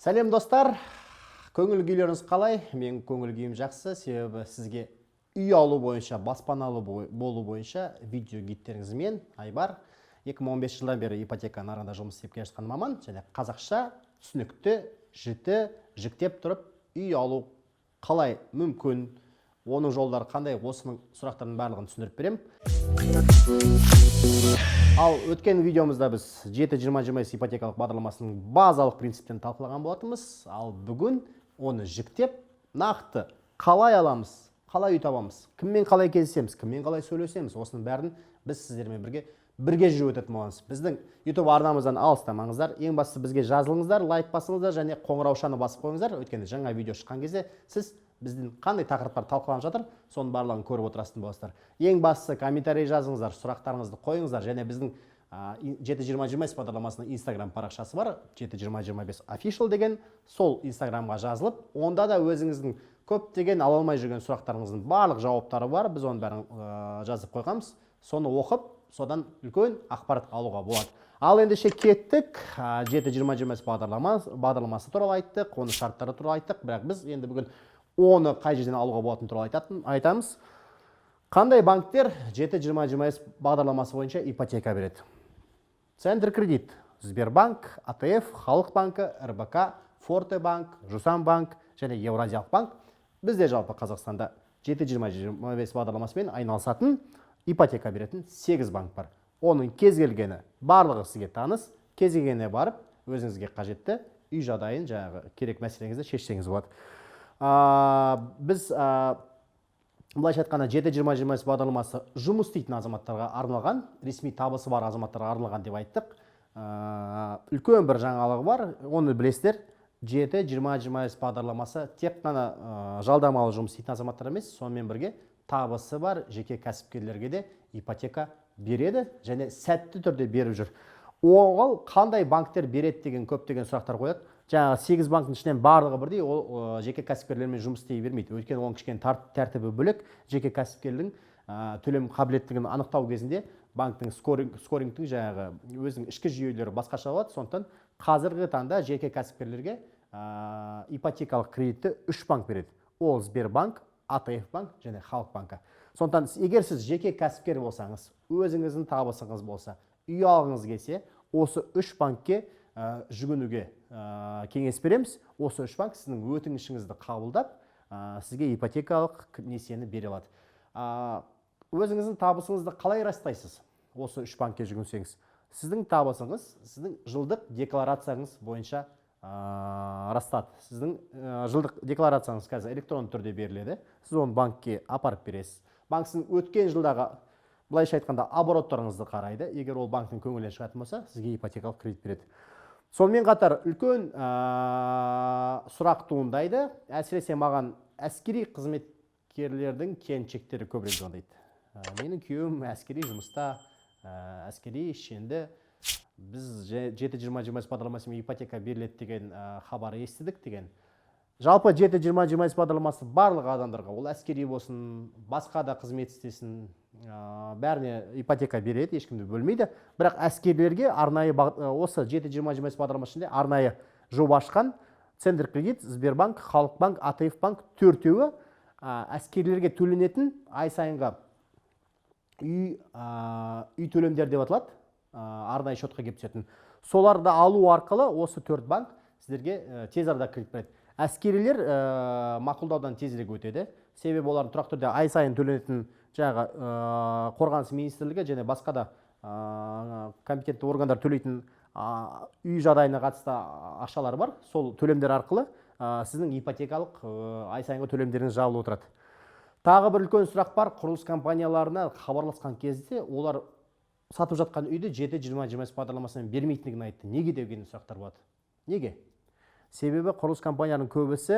Сәлем, достар! Көңіл күйлеріңіз қалай? Менің көңіл күйім жақсы, себебі сізге үй алу бойынша, баспаналы болу бойынша видео гидтеріңізмен Айбар, 2015 жылдан бері ипотека нарығында жұмыс істеп келе жатқан маман және қазақша түсінікті, жіті, жіктеп тұрып үй алу қалай мүмкін, оның жолдары қандай, осының сұрақтардың барлығын түсіндіріп беремін. Ал өткен видеомызда біз 7-20-25 ипотекалық бағдарламасының базалық принциптерін талқылаған болатынбыз. Ал бүгін оны жіктеп, нақты қалай аламыз, қалай үй табамыз, кіммен қалай кездесеміз, кіммен қалай сөйлесеміз, осының бәрін біз сіздермен бірге жүріп өтетін боламыз. Біздің YouTube арнамыздан алыстамаңыздар. Ең бастысы, бізге жазылыңыздар, лайк басыңыздар және қоңыраушаны басып қойыңыздар. Өйткені жаңа видео шыққан кезде сіз біздің қандай тақырыптар талқыланып жатыр, соның барлығын көріп отырасың боласыздар. Ең бастысы, комментарий жазыңыздар, сұрақтарыңызды қойыңыздар және біздің 7-20-25 бағдарламасының инстаграм парақшасы бар, 7-20-25 official деген. Сол инстаграмға жазылып, онда да өзіңіздің көптеген ала алмай жүрген сұрақтарыңыздың барлық жауаптары бар. Біз оның бәрін жазып қойғанбыз. Соны оқып, содан үлкен ақпарат алуға болады. Ал ендеше кеттік. 7-20-25 бағдарламасы туралы айттық, оның шарттары туралы айттық, бірақ біз енді бүгін оны қай жерден алуға болатыны туралы айтамыз. Қандай банктер 7-20-25 бағдарламасы бойынша ипотека береді? Центр Кредит, Сбербанк, АТФ, Халық банкі, РБК, Форте банк, Жусан банк және Еуразиялық банк. Бізде жалпы Қазақстанда 7-20-25 бағдарламасымен айналысатын, ипотека беретін 8 банк бар. Оның кез келгені, барлығы сізге таныс, кез келгеніне барып, өзіңізге қажетті үй жағдайын, жаңағы керек мәселеңізді шешсеңіз болады. Біз, былайша айтқанда, 7-20-25 бағдарламасы жұмыс істейтін азаматтарға арналған, ресми табысы бар азаматтарға арналған деп айттық. Үлкен бір жаңалығы бар, оны білесіздер. 7-20-25 бағдарламасы тек қана жалдамалы жұмыс істейтін азаматтар емес, сонымен бірге табысы бар жеке кәсіпкерлерге де ипотека береді және сәтті түрде беріп жүр. Оған қандай банктер береді деген көптеген сұрақтар қояды. Жаңағы сегіз банктің ішінен барлығы бірдей ол жеке кәсіпкерлермен жұмыс істей бермейді, өйткені оның кішкене тәртібі бөлек. Жеке кәсіпкердің төлем қабілеттігін анықтау кезінде банктің скорингтің жаңағы өзінің ішкі жүйелері басқаша болады. Сондықтан қазіргі таңда жеке кәсіпкерлерге ипотекалық кредитті үш банк береді: ол Сбербанк, АТФ банк және Халық банкі. Сондықтан егер сіз жеке кәсіпкер болсаңыз, өзіңіздің табысыңыз болса, үй алғыңыз келсе, осы үш банкке жүгінуге кеңес береміз. Осы үш банк сіздің өтінішіңізді қабылдап, сізге ипотекалық несиені бере алады. Өзіңіздің табысыңызды қалай растайсыз? Осы үш банкке жүгінсеңіз, сіздің табысыңыз сіздің жылдық декларацияңыз бойынша растады. Сіздің жылдық декларацияңыз қазір электронды түрде беріледі. Сіз оны банкке апарып бересіз. Банк сіздің өткен жылдағы, былайша айтқанда, обороттарыңызды қарайды. Егер ол банктің көңілінен шығатын болса, сізге ипотекалық кредит береді. Сонымен қатар үлкен сұрақ туындайды. Әсіресе маған әскери қызметкерлердің келіншектері көбірек звондайды. Менің күйеуім әскери жұмыста, әскери шенді, біз 7-20-25 бағдарламасымен ипотека беріледі деген хабар естідік деген. Жалпы 7-20-25 бағдарламасы барлық адамдарға, ол әскери болсын, басқа да қызмет істесін, бәріне ипотека береді, ешкімді бөлмейді. Бірақ әскерлерге арнайы осы 7-20-25 бағдарламасы ішінде арнайы жоба ашқан Центр Кредит, Сбербанк, Халық банк, АТФ банк төртеуі әскерлерге төленетін ай сайынғы үй төлемдері деп аталады, арнайы счетқа келіп түсетін, соларды алу арқылы осы төрт банк сіздерге тез арада кредит береді. Әскерилер мақұлдаудан тезірек өтеді, себебі олардың тұрақты түрде ай сайын төленетін жаңағы Қорғаныс министрлігі және басқа да компетентті органдар төлейтін үй жағдайына қатысты ақшалар бар. Сол төлемдер арқылы сіздің ипотекалық ай сайынғы төлемдеріңіз жабылып отырады. Тағы бір үлкен сұрақ бар. Құрылыс компанияларына хабарласқан кезде олар сатып жатқан үйді 7-20-25 бағдарламасымен бермейтіндігін айтты. Неге деген сұрақтар болады. Неге? Себебі құрылыс компанияның көбісі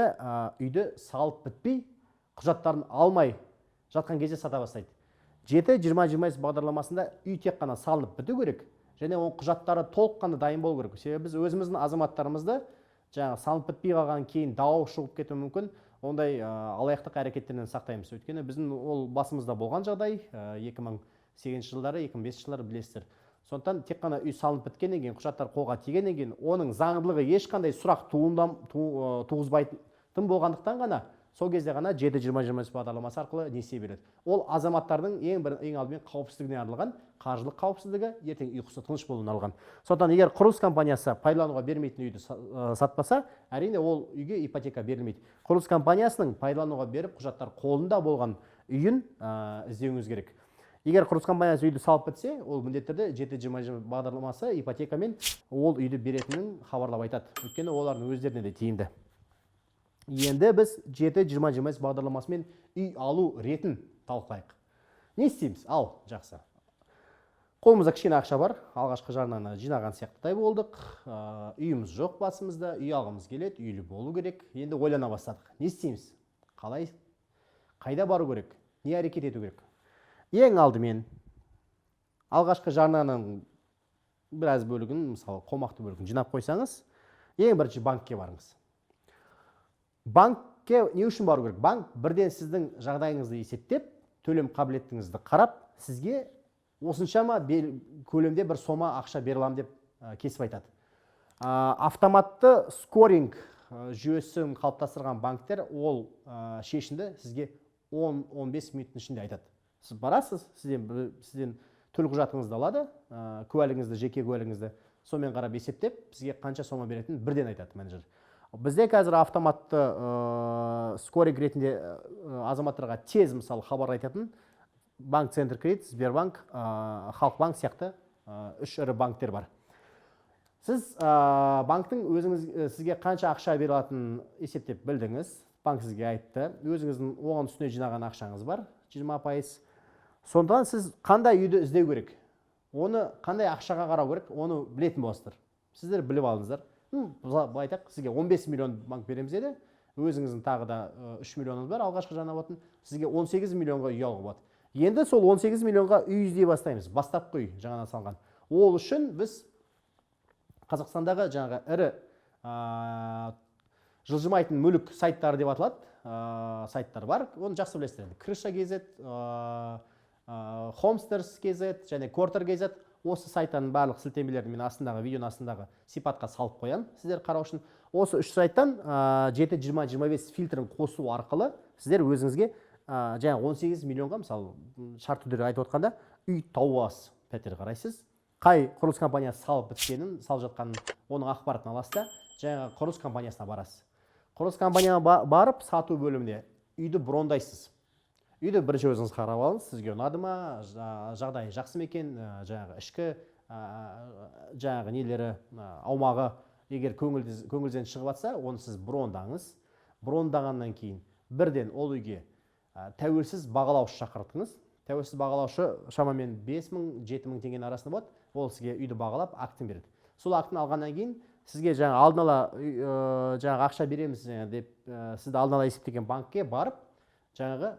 үйді салып бітпей, құжаттарын алмай жатқан кезде сата бастайды. 7-20-25 бағдарламасында үй тек қана салынып біту керек және оның құжаттары толыққанды дайын болу керек, себебі біз өзіміздің азаматтарымызды жаңағы салынып бітпей қалған кейін дау шығып кетуі мүмкін, ондай алаяқтық әрекеттерінен сақтаймыз. Өйткені біздің ол басымызда болған жағдай, 2008 жылдары, 2005 жылдары, білесіздер. Сондықтан тек қана үй салынып біткеннен кейін, құжаттар қолға тигеннен кейін, оның заңдылығы ешқандай сұрақ туғызбайтын болғандықтан ғана, сол кезде ғана 7-20-25 бағдарламасы арқылы несие береді. Ол азаматтардың ең алдымен қауіпсіздігіне арналған, қаржылық қауіпсіздігі, ертең ұйқысы тыныш болуына арналған. Сондықтан егер құрылыс компаниясы пайдалануға бермейтін үйді сатпаса, әрине, ол үйге ипотека берілмейді. Құрылыс компаниясының пайдалануға беріп, құжаттар қолында болған үйін іздеуіңіз керек. Егер құрылыс компаниясы үйді салып бітсе, ол міндетті түрде 7-20 бағдарламасы ипотекамен ол үйді беретінін хабарлап айтады, өйткені олардың өздеріне де тиімді. Енді біз 7-20-25 бағдарламасымен үй алу ретін талқылайық. Не істейміз? Ал жақсы, қолымызда кішкене ақша бар, алғашқы жарнаны жинаған сияқтыдай болдық, үйіміз жоқ басымызда, үй алғымыз келеді, үйлі болу керек. Енді ойлана бастадық: не істейміз, қалай, қайда бару керек, не әрекет ету керек? Ең алдымен алғашқы жарнаның біраз бөлігін, мысалы, қомақты бөлігін жинап қойсаңыз, ең бірінші банкке барыңыз. Банкке не үшін бару керек? Банк бірден сіздің жағдайыңызды есептеп, төлем қабілетіңізді қарап, сізге осыншама көлемде бір сома ақша бере аламын деп кесіп айтады. Автоматты скоринг жүйесін қалыптастырған банктер ол шешімді сізге 10-15 минуттың ішінде айтады. Сіз барасыз, сізден төлқұжатыңызды алады, куәлігіңізді, жеке куәлігіңізді, сонымен қарап, есептеп, сізге қанша сома беретінін бірден айтады менеджер. Бізде қазір автоматты скоринг ретінде азаматтарға тез, мысалы, хабар айтатын банк Центр Кредит, Сбербанк, Халықбанк сияқты үш ірі банктер бар. Сіз банктің өзіңіз сізге қанша ақша бере алатынын есептеп білдіңіз, банк сізге айтты, өзіңіздің оған үстіне жинаған ақшаңыз бар 20%. Сондықтан сіз қандай үйді іздеу керек, оны қандай ақшаға қарау керек, оны білетін боласыздар. Сіздер біліп алдыңыздар. Ну, былай айтайық, сізге 15 миллион банк береміз деді, өзіңіздің тағы да 3 миллионыңыз бар алғашқы жарна болатын, сізге 18 миллионға үй алуға болады. Енді сол 18 миллионға үй іздей бастаймыз, бастапқы үй, жаңадан салынған. Ол үшін біз Қазақстандағы жаңағы ірі жылжымайтын мүлік сайттары деп аталады, сайттар бар, оны жақсы білесіздер енді: Крыша kz, Homesters kz және Квартер kz. Осы сайттардың барлық сілтемелерін мен астындағы, видеоның астындағы сипатқа салып қоямын сіздер қарау үшін. Осы үш сайттан 7-20-25 фильтрін қосу арқылы сіздер өзіңізге жаңағы 18 миллионға, мысалы, шартты түрде айтып отқанда, үй тауып аласыз. Пәтер қарайсыз, қай құрылыс компаниясы салып біткенін, салып жатқанын, оның ақпаратын аласыз да, жаңағы құрылыс компаниясына барасыз. Құрылыс компанияға барып, сату бөліміне үйді брондайсыз. Үйді бірінші өзіңіз қарап алыңыз, сізге ұнады ма, жағдайы жақсы ма екен, жаңағы ішкі жаңағы нелері, аумағы, егер көңіліңізден шығып жатса, оны сіз брондаңыз. Брондағаннан кейін бірден ол үйге тәуелсіз бағалаушы шақыртыңыз. Тәуелсіз бағалаушы шамамен 5000, 7000 теңгенің арасында болады. Ол сізге үйді бағалап, актін береді. Сол актіні алғаннан кейін сізге жаңа алдын ала жаңағы ақша береміз деп сізді алдын ала есептеген банкке барып, жаңағы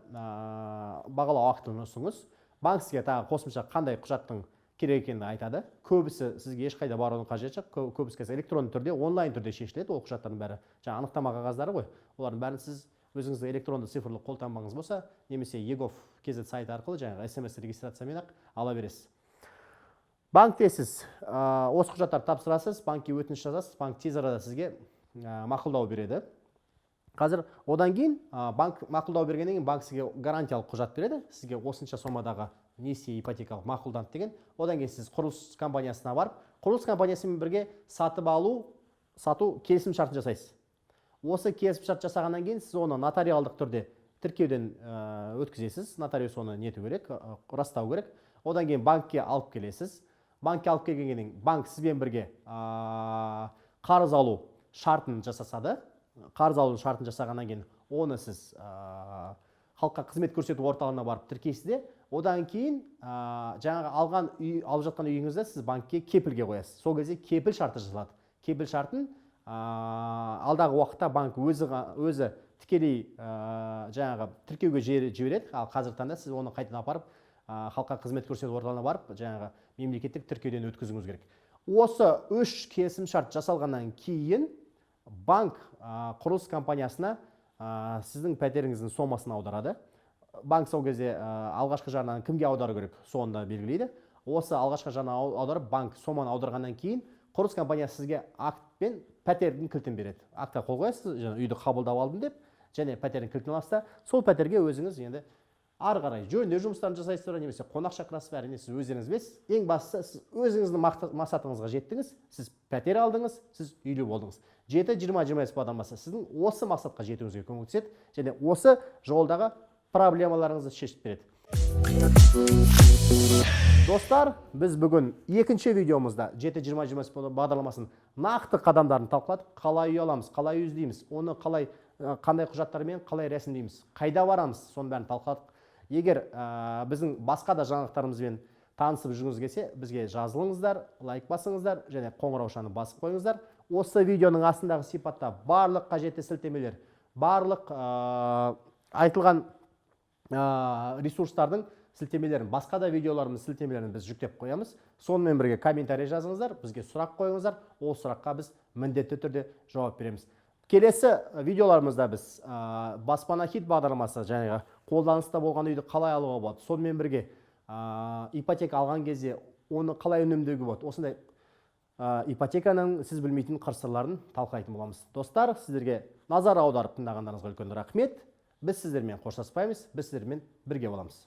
бағалау актін ұсыныңыз. Банк сізге тағы қосымша қандай құжаттың керек екенін айтады. Көбісі сізге ешқайда барудың қажеті жоқ, көбісі қазір электронды түрде, онлайн түрде шешіледі. Ол құжаттардың бәрі жаңа анықтама қағаздары ғой, олардың бәрін сіз өзіңіздің электронды цифрлық қолтаңбаңыз болса немесе egov kz сайты арқылы жаңағы СМС регистрациямен ақ ала бересіз. Банкте сіз осы құжаттарды тапсырасыз, банкке өтініш жазасыз, банк тез арада сізге мақұлдау береді. Қазір одан кейін банк мақұлдау бергеннен кейін банк сізге гарантиялық құжат береді, сізге осынша сомадағы несие ипотекалық мақұлданды деген. Одан кейін сіз құрылыс компаниясына барып, құрылыс компаниясымен бірге сатып алу сату келісім шартын жасайсыз. Осы келісім шарт жасағаннан кейін сіз оны нотариалдық түрде тіркеуден өткізесіз. Нотариус оны нету керек, растау керек. Одан кейін банкке алып келесіз. Банкке алып келгеннен кейін банк сізбен бірге қарыз алу шартын жасасады. Қарыз алу шартын жасағаннан кейін оны сіз халыққа қызмет көрсету орталығына барып тіркейсіз де, одан кейін жаңағы алған үй, алып жатқан үйіңізді сіз банкке кепілге қоясыз. Сол кезде кепіл шарты жасалады. Кепіл шартын алдағы уақытта банк өзі тікелей жаңағы тіркеуге жібереді. Ал қазіргі таңда сіз оны қайтадан апарып, халыққа қызмет көрсету орталығына барып, жаңағы мемлекеттік тіркеуден өткізуіңіз керек. Осы үш келісімшарт жасалғаннан кейін банк құрылыс компаниясына сіздің пәтеріңіздің сомасын аударады. Банк сол кезде алғашқы жарнаны кімге аудару керек, соны да белгілейді. Осы алғашқы жарнаны аударып, банк соманы аударғаннан кейін құрылыс компаниясы сізге акт пен пәтердің кілтін береді. Актқа қол қоясыз жаңа үйді қабылдап алдым деп, және пәтердің кілтін аласыз да, сол пәтерге өзіңіз енді ары қарай жөндеу жұмыстарын жасайсыздар немесе қонақ шақырасыз ба, әрине, сіз өздеріңіз білесіз. Ең бастысы, сіз өзіңіздің мақсатыңызға жеттіңіз, сіз пәтер алдыңыз, сіз үйлі болдыңыз. 7-20-25 бағдарламасы сіздің осы мақсатқа жетуіңізге көмектеседі және осы жолдағы проблемаларыңызды шешіп береді. Достар, біз бүгін екінші видеомызда 7-20-25 бағдарламасының нақты қадамдарын талқыладық. Қалай үй аламыз, қалай үй іздейміз, оны қалай, қандай құжаттармен қалай рәсімдейміз, қайда барамыз, соның бәрін талқыладық. Егер біздің басқа да жаңалықтарымызбен танысып жүргіңіз келсе, бізге жазылыңыздар, лайк басыңыздар және қоңыраушаны басып қойыңыздар. Осы видеоның астындағы сипатта барлық қажетті сілтемелер, барлық айтылған ресурстардың сілтемелерін, басқа да видеоларымыздың сілтемелерін біз жүктеп қоямыз. Сонымен бірге комментарий жазыңыздар, бізге сұрақ қойыңыздар, ол сұраққа біз міндетті түрде жауап береміз. Келесі видеоларымызда біз «Баспана хит» бағдарламасы, жаңағы қолданыста болған үйді қалай алуға болады, сонымен бірге ипотека алған кезде оны қалай үнемдеуге болады, осындай ипотеканың сіз білмейтін қыр сырларын талқылайтын боламыз. Достар, сіздерге назар аударып тыңдағандарыңызға үлкен рахмет. Біз сіздермен қоштаспаймыз, біз сіздермен бірге боламыз.